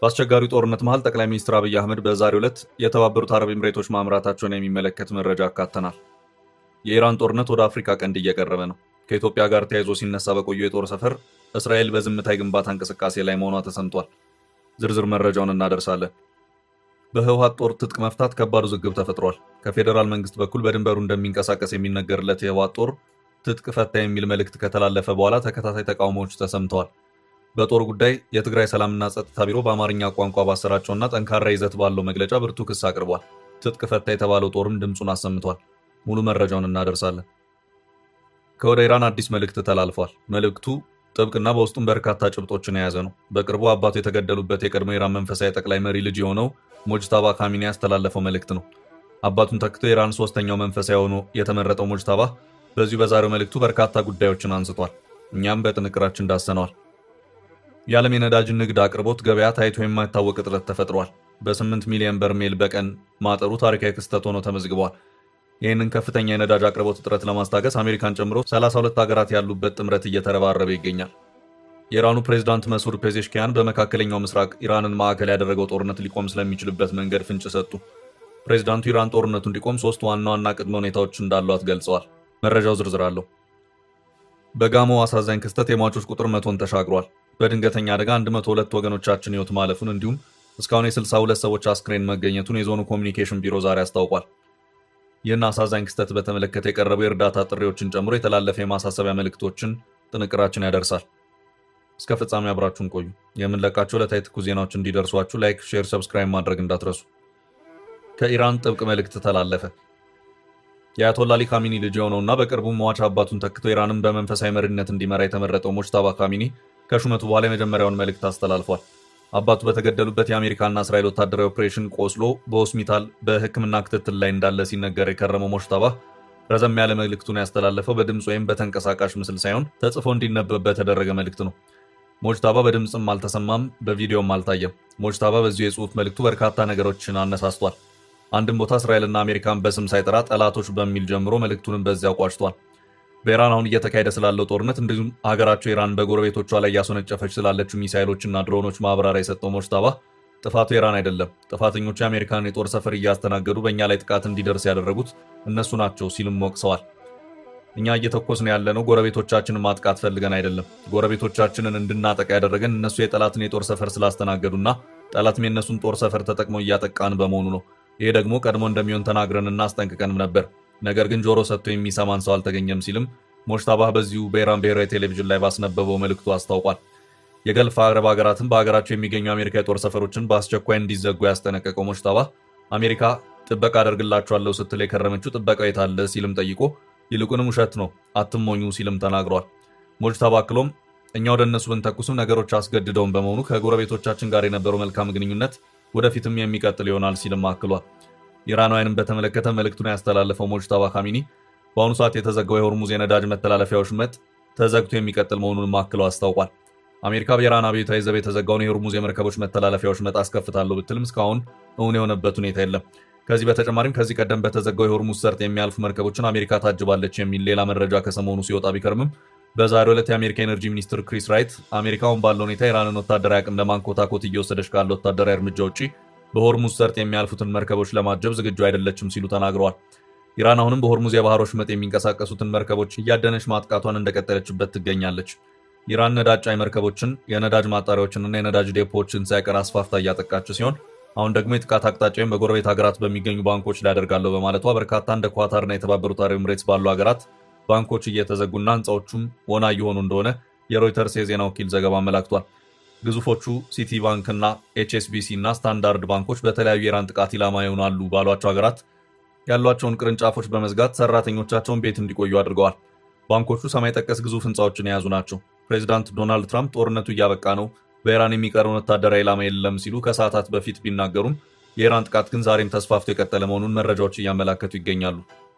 በአስቸጋሪው ጦርነት መሃል ጠቅላይ ሚኒስትር አብይ አህመድ በዛሬው ዕለት የተባበሩት አረብ ኤምሬቶች ማምራታቸውን የሚመለከት መረጃ አካተናል። የኢራን ጦርነት ወደ አፍሪካ ቀንድ እየቀረበ ነው። ከኢትዮጵያ ጋር ተያይዞ ሲነሳ በቆየው የጦር ሰፈር እስራኤል በዝምታ የግንባታ እንቅስቃሴ ላይ መሆኗ ተሰምቷል። ዝርዝር መረጃውን እናደርሳለን። በህወሓት ጦር ትጥቅ መፍታት ከባድ ውዝግብ ተፈጥሯል። ከፌዴራል መንግስት በኩል በድንበሩ እንደሚንቀሳቀስ የሚነገርለት የህወሓት ጦር ትጥቅ ፈታ የሚል መልእክት ከተላለፈ በኋላ ተከታታይ ተቃውሞዎች ተሰምተዋል። በጦር ጉዳይ የትግራይ ሰላምና ጸጥታ ቢሮ በአማርኛ ቋንቋ ባሰራጨውና ጠንካራ ይዘት ባለው መግለጫ ብርቱ ክስ አቅርቧል። ትጥቅ ፈታ የተባለው ጦርም ድምፁን አሰምቷል። ሙሉ መረጃውን እናደርሳለን። ከወደ ኢራን አዲስ መልእክት ተላልፏል። መልእክቱ ጥብቅና በውስጡም በርካታ ጭብጦችን የያዘ ነው። በቅርቡ አባቱ የተገደሉበት የቀድሞ ኢራን መንፈሳዊ ጠቅላይ መሪ ልጅ የሆነው ሞጅታባ ካሚኒ ያስተላለፈው መልእክት ነው። አባቱን ተክቶ የኢራን ሶስተኛው መንፈሳዊ ሆኖ የተመረጠው ሞጅታባ በዚሁ በዛሬው መልእክቱ በርካታ ጉዳዮችን አንስቷል። እኛም በጥንቅራችን ዳሰነዋል። የዓለም የነዳጅ ንግድ አቅርቦት ገበያ ታይቶ የማይታወቅ እጥረት ተፈጥሯል። በ8 ሚሊዮን በርሜል በቀን ማጠሩ ታሪካዊ ክስተት ሆኖ ተመዝግቧል። ይህንን ከፍተኛ የነዳጅ አቅርቦት እጥረት ለማስታገስ አሜሪካን ጨምሮ 32 ሀገራት ያሉበት ጥምረት እየተረባረበ ይገኛል። የኢራኑ ፕሬዝዳንት መስዑድ ፔዜሽኪያን በመካከለኛው ምስራቅ ኢራንን ማዕከል ያደረገው ጦርነት ሊቆም ስለሚችልበት መንገድ ፍንጭ ሰጡ። ፕሬዝዳንቱ ኢራን ጦርነቱ እንዲቆም ሶስት ዋና ዋና ቅድመ ሁኔታዎች እንዳሏት ገልጸዋል። መረጃው ዝርዝር አለው። በጋሞ አሳዛኝ ክስተት የሟቾች ቁጥር 100ን ተሻግሯል። በድንገተኛ አደጋ 102 ወገኖቻችን ሕይወት ማለፉን እንዲሁም እስካሁን የ62 ሰዎች አስክሬን መገኘቱን የዞኑ ኮሚኒኬሽን ቢሮ ዛሬ አስታውቋል። ይህን አሳዛኝ ክስተት በተመለከተ የቀረቡ የእርዳታ ጥሪዎችን ጨምሮ የተላለፈ የማሳሰቢያ መልእክቶችን ጥንቅራችን ያደርሳል። እስከ ፍጻሜ አብራችሁን ቆዩ። የምንለቃቸው ዕለታዊ ትኩስ ዜናዎች እንዲደርሷችሁ like፣ share፣ subscribe ማድረግ እንዳትረሱ። ከኢራን ጥብቅ መልእክት ተላለፈ። የአያቶላ አሊ ካሚኒ ልጅ የሆነውና በቅርቡ ሟች አባቱን ተክቶ ኢራንን በመንፈሳዊ መሪነት እንዲመራ የተመረጠው ሞጅታባ ካሚኒ ከሹመቱ በኋላ የመጀመሪያውን መልእክት አስተላልፏል። አባቱ በተገደሉበት የአሜሪካና እስራኤል ወታደራዊ ኦፕሬሽን ቆስሎ በሆስፒታል በሕክምና ክትትል ላይ እንዳለ ሲነገር የከረመው ሞጅታባ ረዘም ያለ መልእክቱን ያስተላለፈው በድምፅ ወይም በተንቀሳቃሽ ምስል ሳይሆን ተጽፎ እንዲነበብ በተደረገ መልእክት ነው። ሞጅታባ በድምፅም አልተሰማም፣ በቪዲዮም አልታየም። ሞጅታባ በዚሁ የጽሑፍ መልእክቱ በርካታ ነገሮችን አነሳስቷል። አንድም ቦታ እስራኤልና አሜሪካን በስም ሳይጠራ ጠላቶች በሚል ጀምሮ መልእክቱንም በዚያው ቋጭቷል። በኢራን አሁን እየተካሄደ ስላለው ጦርነት እንዲሁም ሀገራቸው ኢራን በጎረቤቶቿ ላይ እያስወነጨፈች ስላለችው ሚሳይሎችና ድሮኖች ማብራሪያ የሰጠው ሞጅታባ ጥፋቱ ኢራን አይደለም፣ ጥፋተኞቹ የአሜሪካን የጦር ሰፈር እያስተናገዱ በእኛ ላይ ጥቃት እንዲደርስ ያደረጉት እነሱ ናቸው ሲልም ወቅሰዋል። እኛ እየተኮስን ያለነው ጎረቤቶቻችንን ማጥቃት ፈልገን አይደለም። ጎረቤቶቻችንን እንድናጠቃ ያደረገን እነሱ የጠላትን የጦር ሰፈር ስላስተናገዱና ጠላትም የእነሱን ጦር ሰፈር ተጠቅሞ እያጠቃን በመሆኑ ነው። ይሄ ደግሞ ቀድሞ እንደሚሆን ተናግረንና አስጠንቅቀንም ነበር። ነገር ግን ጆሮ ሰጥቶ የሚሰማን ሰው አልተገኘም ሲልም ሞጅታባ በዚሁ በኢራን ብሔራዊ ቴሌቪዥን ላይ ባስነበበው መልእክቱ አስታውቋል። የገልፍ አረብ ሀገራትም በሀገራቸው የሚገኙ የአሜሪካ የጦር ሰፈሮችን በአስቸኳይ እንዲዘጉ ያስጠነቀቀው ሞጅታባ አሜሪካ ጥበቃ አደርግላቸዋለሁ ስትል የከረመችው ጥበቃው የታለ ሲልም ጠይቆ ይልቁንም ውሸት ነው አትሞኙ ሲልም ተናግሯል። ሞጅታባ አክሎም እኛ ወደ እነሱ ብንተኩስም ነገሮች አስገድደውን በመሆኑ ከጎረቤቶቻችን ጋር የነበረው መልካም ግንኙነት ወደፊትም የሚቀጥል ይሆናል ሲልም አክሏል። ኢራናውያንን በተመለከተ መልእክቱን ያስተላለፈው ሞጅታባ ካሚኒ በአሁኑ ሰዓት የተዘጋው የሆርሙዝ የነዳጅ መተላለፊያ ወሽመጥ ተዘግቶ የሚቀጥል መሆኑንም አክለው አስታውቋል። አሜሪካ በኢራን አብዮታዊ ዘብ የተዘጋውን የሆርሙዝ የመርከቦች መተላለፊያ ወሽመጥ አስከፍታለሁ ብትልም እስካሁን እውን የሆነበት ሁኔታ የለም። ከዚህ በተጨማሪም ከዚህ ቀደም በተዘጋው የሆርሙዝ ሰርጥ የሚያልፉ መርከቦችን አሜሪካ ታጅባለች የሚል ሌላ መረጃ ከሰሞኑ ሲወጣ ቢከርምም በዛሬው ዕለት የአሜሪካ ኤነርጂ ሚኒስትር ክሪስ ራይት አሜሪካ አሁን ባለው ሁኔታ ኢራንን ወታደራዊ አቅም ለማንኮታኮት እየወሰደች ካለ ወታደራዊ እርምጃ ውጪ በሆርሙዝ ሰርጥ የሚያልፉትን መርከቦች ለማጀብ ዝግጁ አይደለችም ሲሉ ተናግረዋል። ኢራን አሁንም በሆርሙዝ የባህር ወሽመጥ የሚንቀሳቀሱትን መርከቦች እያደነች ማጥቃቷን እንደቀጠለችበት ትገኛለች። ኢራን ነዳጅ ጫኝ መርከቦችን፣ የነዳጅ ማጣሪያዎችንና የነዳጅ ዴፖዎችን ሳይቀር አስፋፍታ እያጠቃች ሲሆን አሁን ደግሞ የጥቃት አቅጣጫውን በጎረቤት ሀገራት በሚገኙ ባንኮች ላይ አደርጋለሁ በማለቷ በርካታ እንደ ኳታርና የተባበሩት አረብ ኤምሬትስ ባሉ ሀገራት ባንኮች እየተዘጉና ህንፃዎቹም ወና እየሆኑ እንደሆነ የሮይተርስ የዜና ወኪል ዘገባ አመላክቷል። ግዙፎቹ ሲቲ ባንክና ኤችኤስቢሲ እና ስታንዳርድ ባንኮች በተለያዩ የኢራን ጥቃት ኢላማ ይሆናሉ ባሏቸው ሀገራት ያሏቸውን ቅርንጫፎች በመዝጋት ሰራተኞቻቸውን ቤት እንዲቆዩ አድርገዋል። ባንኮቹ ሰማይ ጠቀስ ግዙፍ ህንፃዎችን የያዙ ናቸው። ፕሬዚዳንት ዶናልድ ትራምፕ ጦርነቱ እያበቃ ነው፣ በኢራን የሚቀረውን ወታደራዊ ኢላማ የለም ሲሉ ከሰዓታት በፊት ቢናገሩም የኢራን ጥቃት ግን ዛሬም ተስፋፍቶ የቀጠለ መሆኑን መረጃዎች እያመላከቱ ይገኛሉ።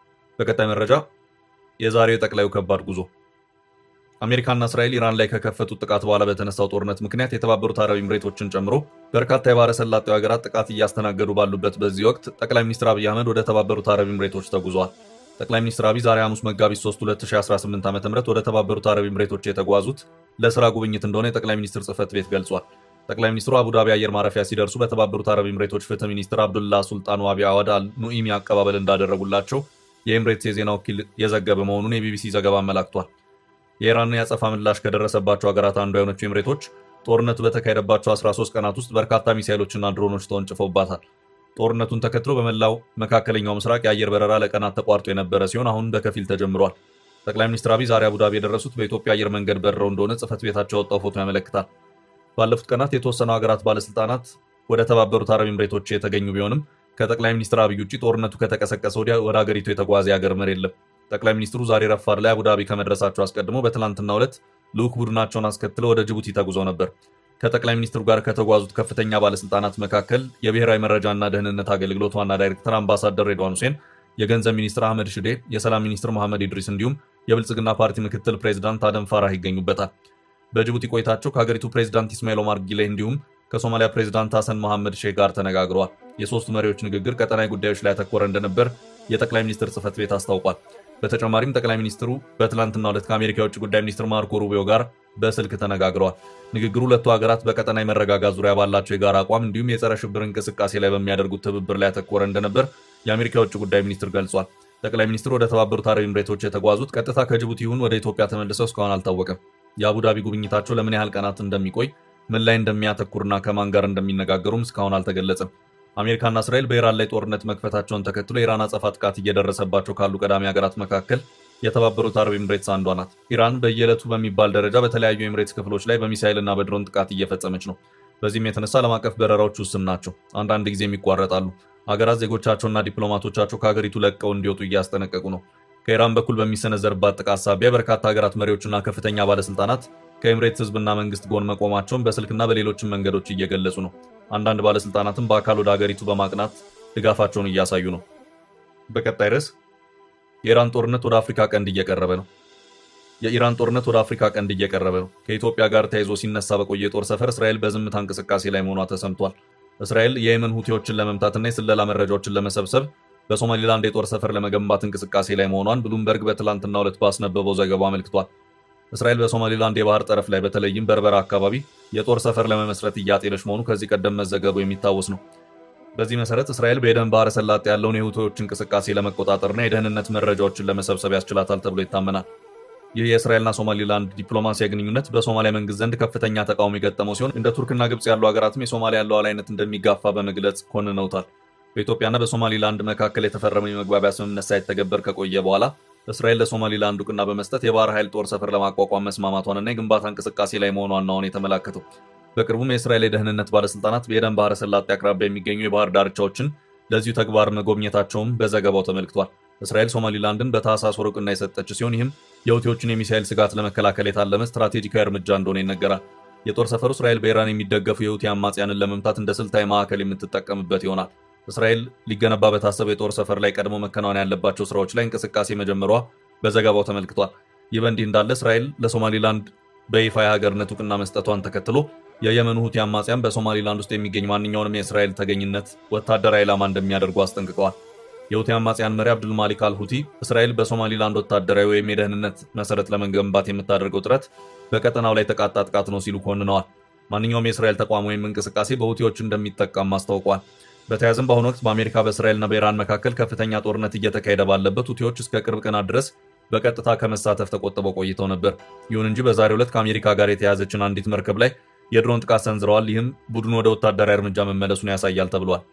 በቀጣይ መረጃ የዛሬው የጠቅላዩ ከባድ ጉዞ። አሜሪካና እስራኤል ኢራን ላይ ከከፈቱት ጥቃት በኋላ በተነሳው ጦርነት ምክንያት የተባበሩት አረብ ኤምሬቶችን ጨምሮ በርካታ የባህረ ሰላጤው ሀገራት ጥቃት እያስተናገዱ ባሉበት በዚህ ወቅት ጠቅላይ ሚኒስትር አብይ አህመድ ወደ ተባበሩት አረብ ኤምሬቶች ተጉዘዋል። ጠቅላይ ሚኒስትር አብይ ዛሬ ሐሙስ መጋቢት 3 2018 ዓ.ም ወደ ተባበሩት አረብ ኤምሬቶች የተጓዙት ለስራ ጉብኝት እንደሆነ የጠቅላይ ሚኒስትር ጽህፈት ቤት ገልጿል። ጠቅላይ ሚኒስትሩ አቡዳቢ አየር ማረፊያ ሲደርሱ በተባበሩት አረብ ኤምሬቶች ፍትህ ሚኒስትር አብዱላ ሱልጣን ዋቢ አዋድ አል ኑኢሚ አቀባበል እንዳደረጉላቸው የኤምሬትስ የዜና ወኪል የዘገበ መሆኑን የቢቢሲ ዘገባ አመላክቷል። የኢራንን የአጸፋ ምላሽ ከደረሰባቸው ሀገራት አንዷ የሆነችው ኤምሬቶች ጦርነቱ በተካሄደባቸው 13 ቀናት ውስጥ በርካታ ሚሳይሎችና ድሮኖች ተወንጭፈውባታል። ጦርነቱን ተከትሎ በመላው መካከለኛው ምስራቅ የአየር በረራ ለቀናት ተቋርጦ የነበረ ሲሆን አሁን በከፊል ተጀምሯል። ጠቅላይ ሚኒስትር አብይ ዛሬ አቡዳቢ የደረሱት በኢትዮጵያ አየር መንገድ በረው እንደሆነ ጽሕፈት ቤታቸው ያወጣው ፎቶ ያመለክታል። ባለፉት ቀናት የተወሰኑ ሀገራት ባለስልጣናት ወደ ተባበሩት አረብ ኤምሬቶች የተገኙ ቢሆንም ከጠቅላይ ሚኒስትር አብይ ውጭ ጦርነቱ ከተቀሰቀሰ ወዲያ ወደ ሀገሪቱ የተጓዘ የሀገር መሪ የለም። ጠቅላይ ሚኒስትሩ ዛሬ ረፋድ ላይ አቡዳቢ ከመድረሳቸው አስቀድሞ በትላንትናው ዕለት ልዑክ ቡድናቸውን አስከትለው ወደ ጅቡቲ ተጉዘው ነበር። ከጠቅላይ ሚኒስትሩ ጋር ከተጓዙት ከፍተኛ ባለስልጣናት መካከል የብሔራዊ መረጃና ደህንነት አገልግሎት ዋና ዳይሬክተር አምባሳደር ሬድዋን ሁሴን፣ የገንዘብ ሚኒስትር አህመድ ሽዴ፣ የሰላም ሚኒስትር መሐመድ ኢድሪስ እንዲሁም የብልጽግና ፓርቲ ምክትል ፕሬዚዳንት አደም ፋራህ ይገኙበታል። በጅቡቲ ቆይታቸው ከሀገሪቱ ፕሬዚዳንት ኢስማኤል ኦማር ጊሌ እንዲሁም ከሶማሊያ ፕሬዚዳንት ሐሰን መሐመድ ሼህ ጋር ተነጋግረዋል። የሶስቱ መሪዎች ንግግር ቀጠናዊ ጉዳዮች ላይ ያተኮረ እንደነበር የጠቅላይ ሚኒስትር ጽሕፈት ቤት አስታውቋል። በተጨማሪም ጠቅላይ ሚኒስትሩ በትላንትናው ዕለት ከአሜሪካ የውጭ ጉዳይ ሚኒስትር ማርኮ ሩቢዮ ጋር በስልክ ተነጋግረዋል። ንግግሩ ሁለቱ ሀገራት በቀጠናዊ መረጋጋት ዙሪያ ባላቸው የጋራ አቋም እንዲሁም የጸረ ሽብር እንቅስቃሴ ላይ በሚያደርጉት ትብብር ላይ ያተኮረ እንደነበር የአሜሪካ የውጭ ጉዳይ ሚኒስትር ገልጿል። ጠቅላይ ሚኒስትሩ ወደ ተባበሩት አረብ ኤምሬቶች የተጓዙት ቀጥታ ከጅቡቲ ይሁን ወደ ኢትዮጵያ ተመልሰው እስካሁን አልታወቀም። የአቡዳቢ ጉብኝታቸው ለምን ያህል ቀናት እንደሚቆይ፣ ምን ላይ እንደሚያተኩርና ከማን ጋር እንደሚነጋገሩም እስካሁን አልተገለጸም። አሜሪካና እስራኤል በኢራን ላይ ጦርነት መክፈታቸውን ተከትሎ የኢራን አጸፋ ጥቃት እየደረሰባቸው ካሉ ቀዳሚ ሀገራት መካከል የተባበሩት አረብ ኤምሬትስ አንዷ ናት። ኢራን በየዕለቱ በሚባል ደረጃ በተለያዩ ኤምሬትስ ክፍሎች ላይ በሚሳይልና በድሮን ጥቃት እየፈጸመች ነው። በዚህም የተነሳ ዓለም አቀፍ በረራዎች ውስን ናቸው፣ አንዳንድ ጊዜም ይቋረጣሉ። ሀገራት ዜጎቻቸውና ዲፕሎማቶቻቸው ከሀገሪቱ ለቀው እንዲወጡ እያስጠነቀቁ ነው። ከኢራን በኩል በሚሰነዘርባት ጥቃት ሳቢያ በርካታ ሀገራት መሪዎችና ከፍተኛ ባለስልጣናት ከኤምሬትስ ሕዝብና መንግስት ጎን መቆማቸውን በስልክና በሌሎችም መንገዶች እየገለጹ ነው። አንዳንድ ባለስልጣናትም በአካል ወደ ሀገሪቱ በማቅናት ድጋፋቸውን እያሳዩ ነው። በቀጣይ ርዕስ የኢራን ጦርነት ወደ አፍሪካ ቀንድ እየቀረበ ነው። የኢራን ጦርነት ወደ አፍሪካ ቀንድ እየቀረበ ነው። ከኢትዮጵያ ጋር ተያይዞ ሲነሳ በቆየ የጦር ሰፈር እስራኤል በዝምታ እንቅስቃሴ ላይ መሆኗ ተሰምቷል። እስራኤል የየመን ሁቲዎችን ለመምታትና የስለላ መረጃዎችን ለመሰብሰብ በሶማሊላንድ የጦር ሰፈር ለመገንባት እንቅስቃሴ ላይ መሆኗን ብሉምበርግ በትላንትናው ዕለት ባስነበበው ዘገባ አመልክቷል። እስራኤል በሶማሊላንድ የባህር ጠረፍ ላይ በተለይም በርበራ አካባቢ የጦር ሰፈር ለመመስረት እያጤነች መሆኑ ከዚህ ቀደም መዘገቡ የሚታወስ ነው። በዚህ መሰረት እስራኤል በኤደን ባህረ ሰላጤ ያለውን የሁቲዎች እንቅስቃሴ ለመቆጣጠርና የደህንነት መረጃዎችን ለመሰብሰብ ያስችላታል ተብሎ ይታመናል። ይህ የእስራኤልና ሶማሊላንድ ዲፕሎማሲያዊ ግንኙነት በሶማሊያ መንግስት ዘንድ ከፍተኛ ተቃውሞ የገጠመው ሲሆን እንደ ቱርክና ግብጽ ያሉ ሀገራትም የሶማሊያ ሉዓላዊነት እንደሚጋፋ በመግለጽ ኮንነውታል። በኢትዮጵያና በሶማሊላንድ መካከል የተፈረመው የመግባቢያ ስምምነት ሳይተገበር ከቆየ በኋላ እስራኤል ለሶማሊላንድ እውቅና በመስጠት የባህር ኃይል ጦር ሰፈር ለማቋቋም መስማማቷንና የግንባታ እንቅስቃሴ ላይ መሆኗን ነው የተመላከተው። በቅርቡም የእስራኤል የደህንነት ባለስልጣናት በኤደን ባህረ ሰላጤ አቅራቢያ የሚገኙ የባህር ዳርቻዎችን ለዚሁ ተግባር መጎብኘታቸውም በዘገባው ተመልክቷል። እስራኤል ሶማሊላንድን በታህሳስ ወር እውቅና የሰጠች ሲሆን ይህም የሁቲዎችን የሚሳኤል ስጋት ለመከላከል የታለመ ስትራቴጂካዊ እርምጃ እንደሆነ ይነገራል። የጦር ሰፈሩ እስራኤል በኢራን የሚደገፉ የሁቲ አማጽያንን ለመምታት እንደ ስልታዊ ማዕከል የምትጠቀምበት ይሆናል። እስራኤል ሊገነባ በታሰበው የጦር ሰፈር ላይ ቀድሞ መከናወን ያለባቸው ስራዎች ላይ እንቅስቃሴ መጀመሯ በዘገባው ተመልክቷል። ይህ በእንዲህ እንዳለ እስራኤል ለሶማሊላንድ በይፋ የሀገርነት እውቅና መስጠቷን ተከትሎ የየመኑ ሁቲ አማጽያን በሶማሊላንድ ውስጥ የሚገኝ ማንኛውንም የእስራኤል ተገኝነት ወታደራዊ ኢላማ እንደሚያደርጉ አስጠንቅቀዋል። የሁቲ አማጽያን መሪ አብዱል ማሊክ አልሁቲ እስራኤል በሶማሊላንድ ወታደራዊ ወይም የደህንነት መሰረት ለመገንባት የምታደርገው ጥረት በቀጠናው ላይ የተቃጣ ጥቃት ነው ሲሉ ኮንነዋል። ማንኛውም የእስራኤል ተቋም ወይም እንቅስቃሴ በሁቲዎች እንደሚጠቃም አስታውቋል። በተያያዘም በአሁኑ ወቅት በአሜሪካ በእስራኤልና በኢራን መካከል ከፍተኛ ጦርነት እየተካሄደ ባለበት ሁቲዎች እስከ ቅርብ ቀናት ድረስ በቀጥታ ከመሳተፍ ተቆጥበው ቆይተው ነበር። ይሁን እንጂ በዛሬው ዕለት ከአሜሪካ ጋር የተያዘችን አንዲት መርከብ ላይ የድሮን ጥቃት ሰንዝረዋል። ይህም ቡድኑ ወደ ወታደራዊ እርምጃ መመለሱን ያሳያል ተብሏል።